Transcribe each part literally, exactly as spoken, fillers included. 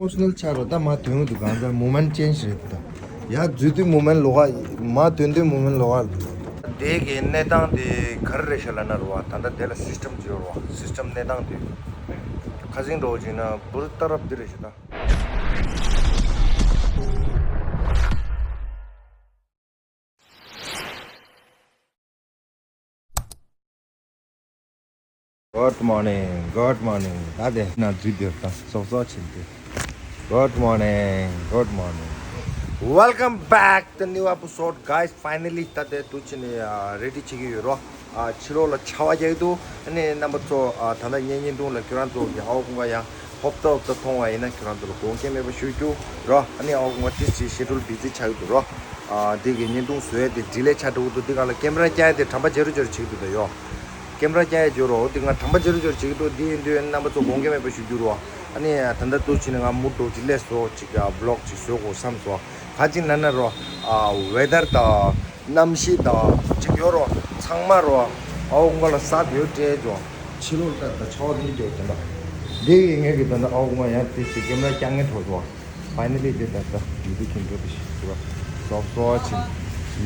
ཨི་མོ་ཤི་ནལ་ཆགས་རོགས། ད་མ་དོན་དུ་གང་ལྟར་མུ་མེན་ཊི་ཅེན་ཇི་རེད། ད་ཡ་འཛུལ་དུས་མུ་མེན་ཊི་ལོག་ག། མ་དོན་དུས་མུ་མེན་ཊི་ལོག་ག། དེ་གི་གནས་སྟངས་དེ་ག་རེ་རེད་ཤག་ལབ་ན་རོ་བ། ད་ལྟ་དེ་ལ་སིས་ཊམ་ཅིག་ཡོད་རོ་བ། སིས་ཊམ་གནས་སྟངས་དེ་ཁ་སང་འགྲོ་བ་ཅིག་ན་འབུར་ཏ་རབ་འདི་རེད་ཤག་ད། Good morning, good morning. ད་དེ་ན་འཛུལ་དེར་ད་སོག་སོག་ཕྱིན་ཏེ། Good morning, good morning. Welcome back to new episode, guys. Finally, ད་དེ་དུ་ཕྱིན་ནས་རེ་ཌི་བྱེད་ཀྱི་ཡོད་རོ། ཨ་ཕྱི་ལོགས་ལ་ཆར་པ་རྒྱག་གི་འདུག་ཨ་ནི་རྣམ་པ་ཚོ་ཨ་ད་ལྟ་ངའི་བརྙན་ཐུང་ལ་ཁྱོད་རང་ཚོ་གི་ཨའོ་ཀུང་ག་ཡང་ཧོབ་ཏོབ་ཏོ་མཐོང་བ་ཡིན་ན་ཁྱོད་རང་ཚོ་ལ་དགོངས་འགལ་མེད་པ་ཞུ་རྒྱུ་རོ། ཨ་ནི་ཨའོ་ཀུང་ག་ཏིས་ཅིག་ཤེ་ཌུལ་བི་ཛི་ཆགས་ཀྱི་འདུག་རོ། ཨ་འདི་གི་བརྙན་ཐུང་བཟོ་ཡས་དེ་ཌི་ལེ་ཆགས་འགྲོ་གི་འདུག་འདི་ག་ལ་ཀེམ་ར་རྒྱག་ཡས་དེ་དྲན་པ་བརྗེ་རུ་བརྗེ་རུ་བྱེད་ཀྱི་འདུག་ད་ཡོ། ཀེམ་ར་རྒྱག་ཡས་བརྗེ་རོ། འདི་ང་དྲན་པ་བརྗེ་རུ་བརྗེ་རུ་བྱེད་ཀྱི་འདུག་འདི་ཡིན་དུས་རྣམ་པ་ཚོ་དགོངས་འགལ་མེད་པ་ཞུ་རྒྱུ་རོ། ཨ་ནི་ད་ལྟ་འདུག་ཕྱིན་ནས་ང་མུ་འགྲོ་ཅིག་སླེབས་སོ་ཅིག་ཨ་བི་ལོག་ཅིག་བཟོ་དགོས་བསམ་སོང་། ག་ཅིག་ན་ན་རོ། ཨ་ཝེ་དར་དང་གནམ་གཤིས་དང་ཅིག་ཡོད་རོ། ཚང་མ་རོ། ཨའོ་ཀུང་ག་ལ་ས་བེའུ་སྤྲད་ཅོ། ཕྱི་ལོགས་ལྟར་དང་ཆར་པ་འདི་རྒྱག་དེ་འདྲ། འདི་གི་ངས་ཀྱི་ད་ལྟ་ཨའོ་ཀུང་ག་ཡང་དེ་ཅིག་ཀེམ་ར་རྒྱག་ངེས་འགྲོ་སོང་། ཕའི་ནལ་ལི་དེ་ད་ལྟ་ཡུ་ཊུབ་ཁྱིམ་འགྲོ་དེ་ཞིག་ཟེར་བ། སོག་སོག་ཕྱིན།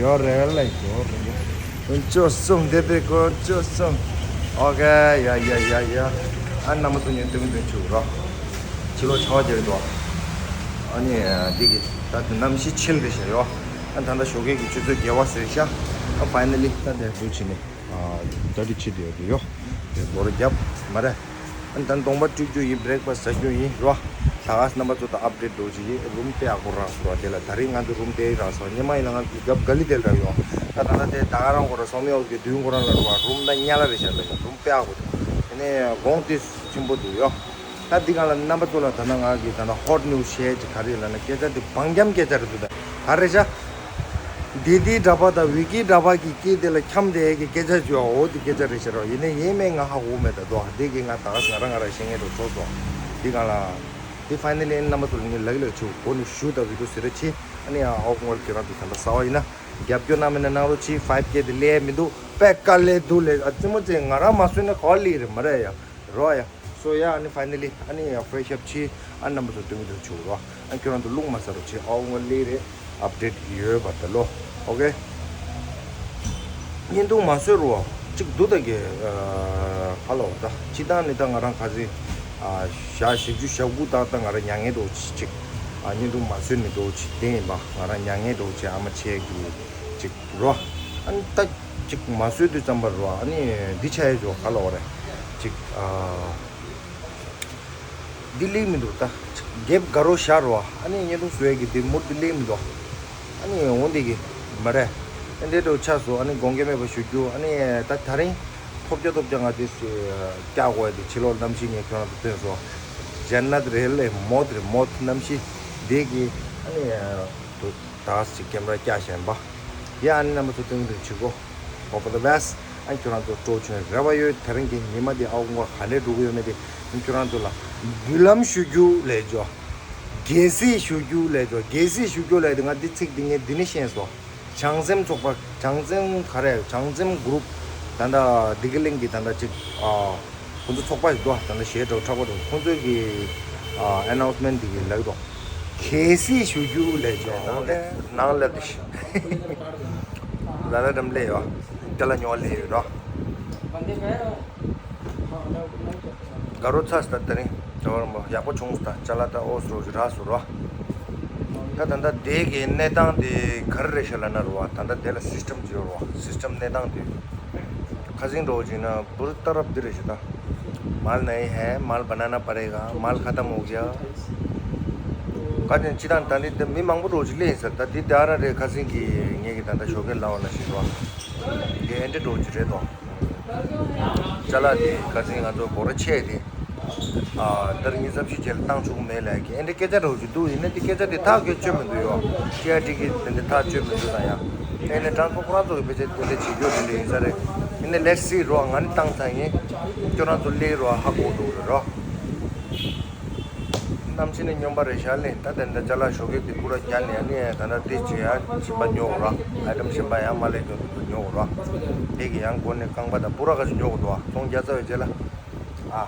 ཡོད་རེད་ལ་ཡོད་རེད། དཀོན་མཆོག་གསུམ་དེ་དེ་དཀོན་མཆོག་གསུམ། ཨོ་ཀེ་ཡ་ཡ་ཡ་ཡ། ཨ་རྣམ་པ་ཚོ་ངས་སྟོན་གྱི་འདུག་ཆུ་རོ། ཕྱི་ལོགས་ཆར་པ་རྒྱག་གི་འདུག་ཨ་ནི་འདི་གི་ད་དེ་གནམ་གཤིས་ཆེལ་རེད་ཤག་ཡོ། ཨ་ད་ལྟ་ཞོགས་ཀས་ཀྱི་ཆུ་ཚོད་བརྒྱད་པ་ཟེར་ཤག་ཨ་ཕའི་ནལ་ལི་ད་དེ་འགྲོ་ཕྱིན་ནས་ཨ་ད་དེ་ཕྱི་དེ་ཡོད་དེ་ཡོ། དེ་སྒོར་བརྒྱབ་མ་རེད། ཨ་ནི་ད་གདོང་པ་བཀྲུ་རྒྱུ་ཡིན། བྷི་རེག་ཕ་སི་ཟ་རྒྱུ་ཡིན་རོ། ད་ག་རྣམ་པ་ཚོ་ད་ཨབ་ཌེཊ་འགྲོ་ཅིག་ཡིན། རུམ་དཔེ་ཡག་པོ་རག་སོང་རོ། དེ་ལ་ད་རིང་ང་ཚོ་རུམ་དེ་རག་སོང་། སྔོན་མ་ཡིན་ན་ང་ཚོ་རྒྱབ་ག་ལི་དེ་ལ་རག་ཡོང་། ད་ད་ལྟ་དེ་ད་ག་རང་གོ་ར་སོང་མི་འོག་གི་མདུན་གོ་རང་ལ་རོ། རུམ་ད་ཉ་ལ་རེད་ཤག་ལ་ཡོང་། རུམ་དཔེ་ཡག་པོ་འདུག་དེ་ནས་གོང་དེ་ཆེན་པོ་འདུག་ཡོ། ད་འདི་ག་ལ་རྣམ་པ་ཚོ་ལ་ད་ལྟ་ང་གི་ད་ལྟ་ཧོ་ཊི་ནིའུ་སི་ཤེར་ཅིག་ག་རེ་ལབ་ན་སྐད་ཆ་དེ་བང་རྒྱབ་སྐད་ཆ་རེད་འདུག་ད་ག་རེད་ཤག་དེ་དེ་འདྲ་པ་དང་ཝི་ཀི་འདྲ་པ་གི་སྐད་དེ་ལ་འཁྱམ་དེ་གི་སྐད་ཆ་བརྗོད་འོ་དེ་སྐད་ཆ་རེད་ཤག་རོ། ཡིན་ནའི་ཡིན་མེད་ང་ཧ་གོ་མེད། ད་དོ་འདི་གི་ང་ད་ག་ང་རང་ང་རང་ཤེས་ངེས་འགྲོ་ཚོགས་སོ། འདི་ག་ལ་དེ་ཕའི་ནལ་ལི་རྣམ་པ་ཚོ་ལ་ངས་ལག་ལག་ཆུ་གོ་ནས་ཞུ་ད་བི་ཌི་ཡོ་ཟེར་ར་ཆེ། ཨ་ནི་ཨའོ་ཀུང་ག་ཁྱེད་རང་ཚོ་ད་ལྟ་ཟ་བ་ཡིན་ན་རྒྱབ་སྐྱོར་གནང་མེད་ན་གནང་རོགས་གྱིས། ཕའིབ་ཀེ་དེ་སླེབས་མི་འདུག་དཔེ་དཀའ་ལས་འདུག་ལས། ཨ་ཙི་མོ་ཙི་ང་རང་མ་བཟོས་ན་ག་པར་སླེབས་རེད་མ་རེད་ཡ། རོ་ཡ། སོ་ཡ། ཨ་ནི་ཕའི་ནལ་ལི་ཨ་ནི་ཡ་ཕི་རེ་ཤི་ཨབ་བྱས། ཨ་རྣམ་པ་ཚོ་སྟོན་གྱི་འདུག་ཆུ་རོ། ཨ་ཁྱོད་རང་ཚོ་རླུང་མ་ཟ་རོགས་བྱེད། ཨའོ་ཀུང་ག་སླེབས་རེད། ཨབ་ཌེཊ་ཡོད་པ་ད་ལོ། ཨོ་ཀེ། བརྙན་ཐུང་མ་བཟོས་རོ། གཅིག་འདུག་ད་གི་ཧ་ལོ་ད་སྤྱི་བཏང་ནི་ད་ང་རང་ཁ་སང་ཞག་བཞི་བཅུ་ཞེ་དགུ་ད་ད་ང་རང་མྱ་ངན་འགྲོ་ཅིག་ཨ་བརྙན་ཐུང་མ་བཟོས་ནི་འགྲོ་ཅིག་དེ་ཡིན་པ། ང་རང་མྱ་ངན་འགྲོ་ཅིག་ཨ་མ་ཆེ་གི་ཅིག་རོ། ཨ་ནི་ད་ཅིག་མ་བཟོས་དུས་ཙམ་པར་རོ། ཨ་ནི་འདི་ཆ་ཡ་ཇོ་ཧ་ལོ་རེད་ཅིག་ཨ། འདི་ལེགས་མི་འདུག་ད་རྒྱབ་དགའ་རོགས་ཤར་བ། ཨ་ནི་བརྙན་ཐུང་བཟོ་ཡས་ཀྱི་འདི་མུར་འདི་ལེགས་མི་འདུག་ཨ་ནི་འོང་འདི་གི་མ་རེད། ཨ་འདྲེ་འགྲོ་ཆགས་སོང་། ཨ་ནི་དགོངས་འགལ་མེད་པ་ཞུ་རྒྱུ། ཨ་ནི་ད་ད་རིང་ཐོབ་རྒྱ་ཐོབ་རྒྱ་ང་དེ་སྐྱག་དགོས་ཡ་དེ་ཕྱི་ལོགས་གནམ་གཤིས་ངས་ཁྱོད་རང་ཚོ་སྟོན་སོང་། ཇན་ནད་རེད་ལེ་མོད་རེད་མོད་གནམ་གཤིས་འདི་གི་ཨ་ནི་དུ་ད་ཅིག་ཀེམ་ར་བཀྱག་བཞིན་པ། ཡ་ཨ་ནི་རྣམ་པ་ཚོ་སྟོན་གི་འདུག་ཆུ་གོ། Hope for the best. ཨ་ཁྱོད་རང་ཚོ་སྤྲོ་བྱོན་རེ་བ་ཡོད། དེ་རིང་གི་ཉི་མ་འདི་ཨའོ་ཀུང་ག་ག་ནས་འགྲོ་གི་ཡོད་མེད་དེ་ཁྱོད་རང་ཚོ་ལ་འབུལ་ལམ་ཞུ་རྒྱུ་ལས་ཇོ། དགེ་སྲིད་ཞུ་རྒྱུ་ལས་ཇོ། དགེ་སྲིད་ཞུ་རྒྱུ་ལས་དེ་ང་འདི་ཚིག་འདི་ངས་འདི་ནས་ཤེས་སོ། བྱང་སེམས་ཚོགས་པ། བྱང་སེམས་ག་རེ། བྱང་སེམས་གུ་རུབ། ད་ལྟ་བདེ་སྐྱིད་གླིང་གི་ད་ལྟ་ཅིག་ཨ། ཁོང་ཚོ་ཚོགས་པ་ཞིག་འདུག་ད་ལྟ་གཞས་འདྲ་པོ་འཁྲབ་པ་འདུག་ཁོང་ཚོའི་གི་ཨ་ཨེ་ནའུན་སི་མེན་ཊི་འདི་གི་ལབ་འདུག་གལ་སྲིད་ཞུ་རྒྱུ་ལས་ཆོག་ནང་ལ་ནང་ལ་དེ་ལ་ལ་འགྲམ་ལས་ཡོད། ཅ་ལག་ཉོ་ལས་ཡོད་རོ། དགའ་རོགས་ཚ་སི་ད་དེ་རིང་ད་བར་མོ་ཡག་པོ་བྱུང་སི་ད་ཅ་ལག་ད་ཨོ་སི་རོ་ཞིག་རག་སོང་རོ། ད་ད་ལྟ་དེ་གི་གནས་སྟངས་དེ་ག་རེ་རེད་ཤག་ལབ་ན་རོ། ད་ལྟ་དེ་ལ་སིས་ཊམ་ཅིག་ཡོད་རོ། སིས་ཊམ་གནས་སྟངས་དེ། ཁ་སང་འགྲོ་བ་ཅིག་ན་འབུར་ཏ་རབ་འདི་རེད་ཤག་ད། माल नहीं है, माल बनाना पड़ेगा, माल खत्म हो गया། ག་ཅན་ཅི་དང་ད་ནི་དེ་མི་མང་པོ་འགྲོ་ཅིག་ལེན་ཟེར། ད་དེ་དེ་ཨ་ར་རེད། ཁ་སང་གི་ངེད་ཀྱི་ད་ལྟ་ཞོགས་ཀས་ལབ་པ་ལ་ཞིག་རོ། དེ་ཨེ་འདྲ་འགྲོ་ཅིག་རེད་དོ། ཅ་ལག་དེ་ཁ་སང་ང་ཚོ་སྒོར་ཆེ་དེ། ཨ་ད་རིང་ཉིན་མཚམས་ཤིག་རྗེས་ལ་བཏང་ཆོག་གི་མེད་ལབ་ཀྱི་ཨེ་འདྲ་སྐད་ཆ་འདྲ་པོ་ཅིག་འདུག་ཡིན་ན་དེ་སྐད་ཆ་དེ་ཐག་གིས་ཆོད་མི་འདུག་ཡོ། ཊི་ཨར་ཊི་གིས་དེ་འདྲ་ཐག་ཆོད་མི་འདུག་ད་ཡ། ཨེ་ནས་ཊ་རན་སི་པོར་ཊ་ཁོ་རང་ཚོ་གི་ཕལ་ཆེར་དེ་འདྲ་བྱེད་རྒྱུ་དེ་འདྲ་ཡིན་ས་རེད། ཡིན་ནའི་ལེཊ་སི་རོ། ང་ནི་བཏང་ཚར་ཡིན། ཁྱོད་རང་ཚོ་སླེབས་རོགས་ཧ་གོ་འགྲོ་གི་རོ། གནམ་གཤིས་ནི་སྨྱོན་པ་རེད་ཤག་ལེ། ད་དེ་འདྲ་ཅ་ལག་ཞོགས་ཀས་དེ་པུ་ར་རྒྱག་ནས་ཨ་ནི་ད་ལྟ་དེ་བྱེད་ཡ་ཞིམ་པ་ཉོ་རོགས། ཨའི་ཊམ་ཞིམ་པ་ཡང་མ་ལས་ཀྱང་ཉོ་རོགས། དེ་གི་ཡང་སྒོ་ནས་རྐང་པ་དང་པུ་ར་ག་ཚོད་ཉོ་དགོས་འདུག་ཚོང་རྒྱག་ཚར་བའི་རྗེས་ལ། ཨ།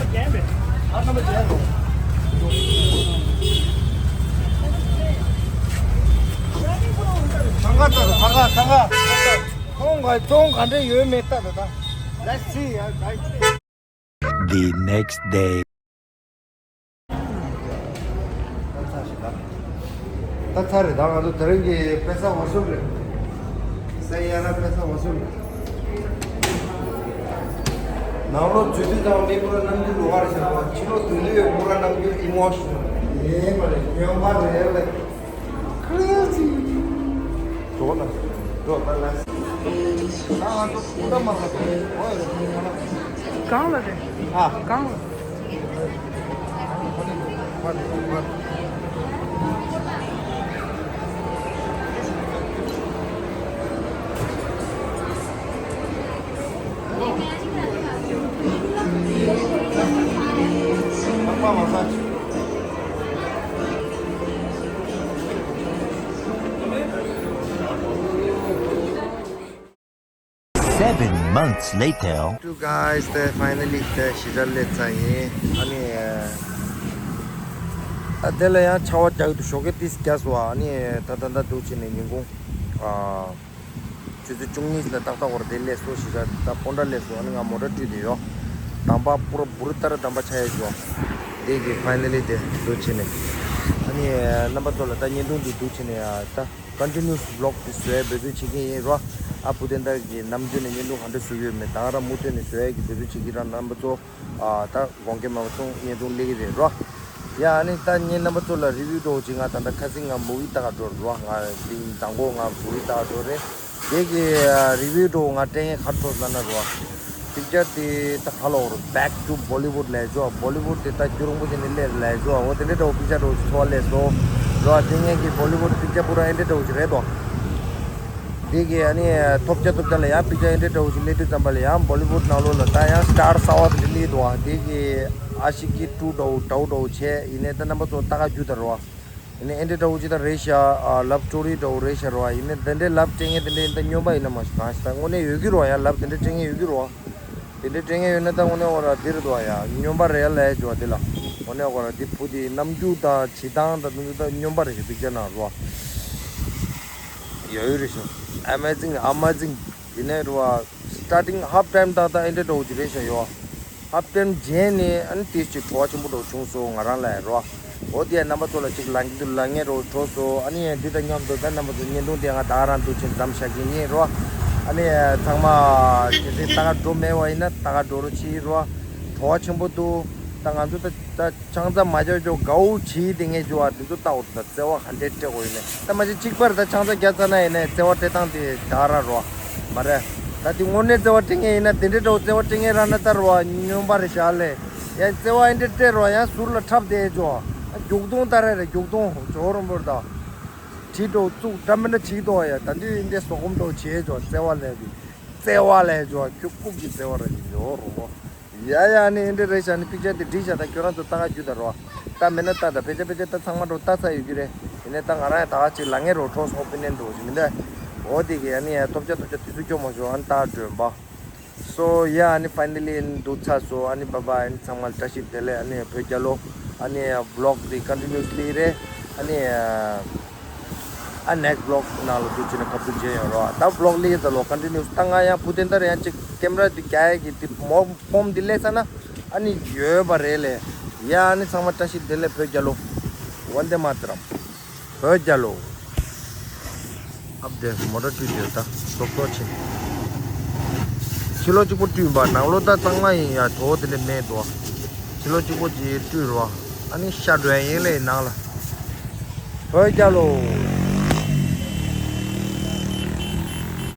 ནམ་པ་བརྒྱད་རེད། ཨ་ནམ་པ་བརྒྱད་རེད། ཐང་ག་ཚར་རེད། ཐང་ག་ཐང་ག་ཁོང་ག་ཁོང་ག་འདྲ་ཡོད་མེད་ལྟ་ད་ད། Let's see, guys. The next day. ད་ཚར་རེད། ད་ང་ཚོ་དེ་རིང་གི་པེ་ས་ཝ་སུལ་རེད། ས་ཡ་ར་པེ་ས་ཝ་སུལ་རེད། ནང་ལོགས་འཛུལ་དུས་ཙམ་མི་ཕོ་ར་རྣམ་འགྱུར་ལོགས་ཀ་རེད་ཤག་ཕྱི་ལོགས་འཛུལ་དུས་ཕོ་ར་རྣམ་འགྱུར་ཨི་མོ་ཤི་ནལ་ཡེ་མ་རེད། སྐྱོན་པ་རེད་ལེ། Crazy. འགྲོ་ན་འགྲོ་ད་ལ། ད་ང་ཚོ་སྐུ་ད་མ་ལ་འོ་ཡ་རེད། གང་ལ་རེད། ཨ། གང་ལ། Seven months later. Two guys, ད་finally ད་གཞིས་ཆགས་སླེབས་ཚར་ཡིན། ཨ་ནི་ད་དེ་ལ་ཡང་ཆར་པ་རྒྱག་གི་འདུག་ཞོགས་ཀས་ཏིས་རྒྱག་སོང་། ཨ་ནི་ད་ད་ད་འདུག་བྱས་ནས་ཉིན་གུང་ཨ་ཆུ་ཚོད་བཅུ་གཉིས་ལ་ཏག་ཏག་བར་དེ་སླེབས་སོང་། གཞིས་ཆགས་ད་སྤོན་ཊ་སླེབས་སོང་། ཨ་ནི་ང་མོ་ཊ་བཀྲུས་བསྡད་ཡོད། དམ་པ་པུ་ར་བུ་རུ་ཏར་དམ་པ་ཆགས་ཡོད་ཞོག་དེ་གི་finally དེ་འདུག་བྱས་ནས་ཨ་ནི་རྣམ་པ་ཚོ་ལ་ད་བརྙན་ཐུང་འདི་འདུག་བྱས་ནས་ད། Continuous vlog དེ་བཟོ་ཡ་འབད་བརྩོན་བྱེད་ཀྱི་ཡིན་རོ། ཨ་བུ་དེ་འདྲ་གི་ནམ་རྒྱུན་ནས་བརྙན་ཐུང་ག་འདྲ་བཟོ་གི་ཡོད་མེད་ད་ག་རང་མུ་མཐུད་ནས་བཟོ་ཡ་གི་འབད་བརྩོན་བྱེད་ཀྱི་ར། རྣམ་པ་ཚོ་ཨ་ད་དགོངས་འགལ་མ་བྱུང་བརྙན་ཐུང་སླེབས་ཀྱི་རེད་རོ། ཡ་ཨ་ནི་ད་ངས་རྣམ་པ་ཚོ་ལ་review འདྲ་བོ་ཅིག་ང་ད་ལྟ་ཁ་སང་ང་མུ་བི་ལྟ་ག་འགྲོ་རོ། ང་དེ་དང་པོ་ང་མུ་བི་ལྟ་ག་འགྲོ་རེད། དེ་གི་review འདྲ་བོ་ང་སྤྲད་མཁན་ག་རེ་འདྲ་བོ་ཟེར་ན་རོ། Picture དེ་ད་ག་ལ་འོར་back to Bollywood ལབ་ཡ་ཅོ། Bollywood དེ་ད་རྒྱུན་རིང་པོ་ཞིག་ནས་སླེབས་ལབ་ཡ་ཅོ། འོ་དེ་འདྲ་འདྲ་བོ་picture འདྲ་བོ་ཞིག་ཚོར་བ་སླེབས་སོང་། རོ་དེ་སྔོན་གྱི་Bollywood picture པུ་ར་ཨེ་འདྲ་འདྲ་བོ་ཞིག་རེད་དོ། དེ་གི་ཨ་ནི་ཐོབ་ཆ་ཐོབ་ཆ་ལ་ཡང་picture ཨེ་འདྲ་འདྲ་བོ་ཞིག་སླེབས་དུས་ཙམ་པ་ལ་ཡང་Bollywood ནང་ལོགས་ལ་ད་ཡང་star གསར་བ་དེ་འདྲ་སླེབས་འདུག་ཨ། དེ་གི་Aashiqui two འདྲ་བོ་འདྲ་བོ་འདྲ་བོ་བྱས་ཡིན་ནའི་ད་རྣམ་པ་ཚོ་ལྟ་ག་རྒྱུགས་དང་རོ། ཡིན་ནའི་ཨེ་འདྲ་འདྲ་བོ་ཅིག་ད་རེད་ཤག་ཨ་love story འདྲ་བོ་རེད་ཤག་རོ། ཡིན་ནའི་དེ་འདྲའི་love སྤྲད་མཁན་དེ་འདྲའི་ཡིན་ད་སྨྱོན་པ་ཡིན་ན་མ་གཞི་གང་ཞིག་ད་དངོས་གནས་ཡོད་ཀྱི་རོ། ཡ་love དེ་འདྲ་སྤྲད་མཁན་ཡོད་ཀྱི་རོ། དེ་འདྲའི་སྤྲད་མཁན་ཡོད་ན་ད་དངོས་གནས་འོ་ར་འདི་རེད་དོ། ཡ་སྨྱོན་པ་རེད་ལབ་ཡ་ཅོ་དེ་ལ། དངོས་གནས་འོ་ར་འདི་བུ་དེ་རྣམ་འགྱུར་དང་བྱེད་སྟངས་དང་འདི་ཚོ་ད་སྨྱོན་པ་རེད་ཤག picture ནང་རོ། ཡོད་ཡོད་རེད་ཤག Amazing, amazing. དེ་ནས་རོ། Starting half time དང་ད་ཨེ་འདྲ་འདྲ་བོ་ཅིག་རེད་ཤག་ཡོ། Half time རྗེས་ནས་ཨ་ནི་ཏིས་ཅིག་བྲོ་བ་ཆེན་པོ་འདྲ་བོ་བྱུང་སོང་ང་རང་ལ་རོ། འོ་དེ་རྣམ་པ་ཚོ་ལ་ཅིག་ལངས་ཀྱི་འདུག་ལངས་ངེས་རོ་གྲོགས་སོ། ཨ་ནི་འདི་དང་མཉམ་དུ་ད་རྣམ་པ་ཚོ་བརྙན་ཐུང་དེ་ང་ད་ག་རང་འདུག་ཅིང་མཚམས་བཞག་གི་ཡིན་རོ། ཨ་ནི་ཚང་མ་གལ་སྲིད་ད་ག་འགྲོ་མེད་པ་ཡིན་ན་ད་ག་འགྲོ་རོགས་བྱེད་རོ། བྲོ་བ་ཆེན་པོ་འདུག་ད་ང་ཚོ་ད་ད་ཆང་ས་མ་འཇོག་འཇོག་དགའ་བོ་བྱེད་དེ་ངས་འཇོག་པ་འདི་ཚོ་ལྟ་འོ། ད་བརྩེ་བ་ག་འདྲས་སྤྲད་དགོས་ཡིན་ནས་ད་མ་གཞི་གཅིག་པར་ད་ཆང་ས་རྒྱག་ཚར་ན་ཡིན་ནས་བརྩེ་བ་སྤྲད་སྟངས་དེ་ད་ག་རང་རོ། མ་རེད། ད་དེ་དངོས་གནས་བརྩེ་བ་སྤྲད་མཁན་ཡིན་ན་དེ་འདྲའི་འདྲ་བོ་བརྩེ་བ་སྤྲད་མཁན་རང་ན་ལྟར་བ་སྨྱོན་པ་རེད་ཤག་ལས། ཡང་བརྩེ་བ་ཨེ་འདྲ་སྤྲད་རོགས་ཡང་ཟུར་ལ་འཁྲབ་བསྡད་ཅོག་རྒྱུག་སྟོང་ལྟར་རེད། རྒྱུག་སྟོང་ཇོ་རོན་པོར་དང་། བྲིས་འགྲོ་བཙུགས་འདྲ་མི་འདྲ་བྱེད་དོ་ཡ། ད་འདི་འདི་སོག་གོམ་འགྲོ་བྱེད་ཅོག་བརྩེ་བ་ལས་དེ། བརྩེ་བ་ལས་ཅོག་ཁྱོད་ལྐུགས་ཀྱི་བརྩེ་བ་རེད་ཅིག་ཇོ་རོན་པོ། ཡ་ཡ་ནི་ཨེ་འདྲ་རེད་ཤག་ནི་པིག་ཅར་དེ་བྲིས་ཤག་ད་ཁྱོད་རང་ཚོ་ལྟ་ག་རྒྱུ་ད་རོ། ལྟ་མེད་ན་ལྟ་ད་ཕལ་ཆེར་ཕལ་ཆེར་ད་ཚང་མ་འགྲོ་ལྟ་ཚར་ཡོད་ཀྱི་རེད། ཡིན་ནའི་ད་ང་རང་ཡང་ད་ག་ཅིག་ལ་ངེས་རོ་གྲོགས་སོག་པི་ནན་འགྲོ་ཞིག་མི་འདུག་འོ་དེ་གི་ཨ་ནི་ཐོབ་ཆ་ཐོབ་ཆ་དུས་ཚོད་སྐྱོ་མ་ཤོག་ཨ་ནི་ད་སྒྲོན་པ། So yeah, ཨ་ནི་finally འདུག་ཚར་སོང་། ཨ་ནི་bye bye། ཨ་ནི་ཚང་མ་ལ་བཀྲ་ཤིས་བདེ་ལེགས། ཨ་ནི་བོད་རྒྱལ་ལོ། ཨ་ནི་vlog འདི་continuously རེད། ཨ་ནི་ཨ་next vlog ནང་ལ་འདུག་བྱས་ནས་ཁ་ཐུག་མཇལ་ཡོང་རོགས། ད་vlog ལས་ད་ལོ་continuous ད་ང་ཡང་བུ་དེ་འདྲ་ཡང་ཅིག་camera འདི་རྒྱག་ཡ་གི་འདི་མོ་ཕོམ་འདི་ལས་ཚ་ན་ཨ་ནི་ཡོད་པ་རེད་ལས། ཡ་ཨ་ནི་ཚང་མ་བཀྲ་ཤིས་བདེ་ལེགས། བོད་རྒྱལ་ལོ། ཝན་དེ་མ་ཏི་རམ། བོད་རྒྱལ་ལོ། ཨབ་དེ་མོ་ཊ་བཀྲུས་བསྡད་ད་སོབ་སོབ་ཆེ། ཕྱི་ལོགས་གཅིག་པོ་བཀྲུས་པ་ནང་ལོགས་ད་གཙང་མ་ཡིན་ཡ་དོ་དེ་འདྲ་མེད་དོ། ཕྱི་ལོགས་གཅིག་པོ་ཅིག་བཀྲུས་རོ། ཨ་ནི་ཤ་སྒྲོན་ཡིན་ལེ་ནང་ལ། བོད་རྒྱལ་ལོ།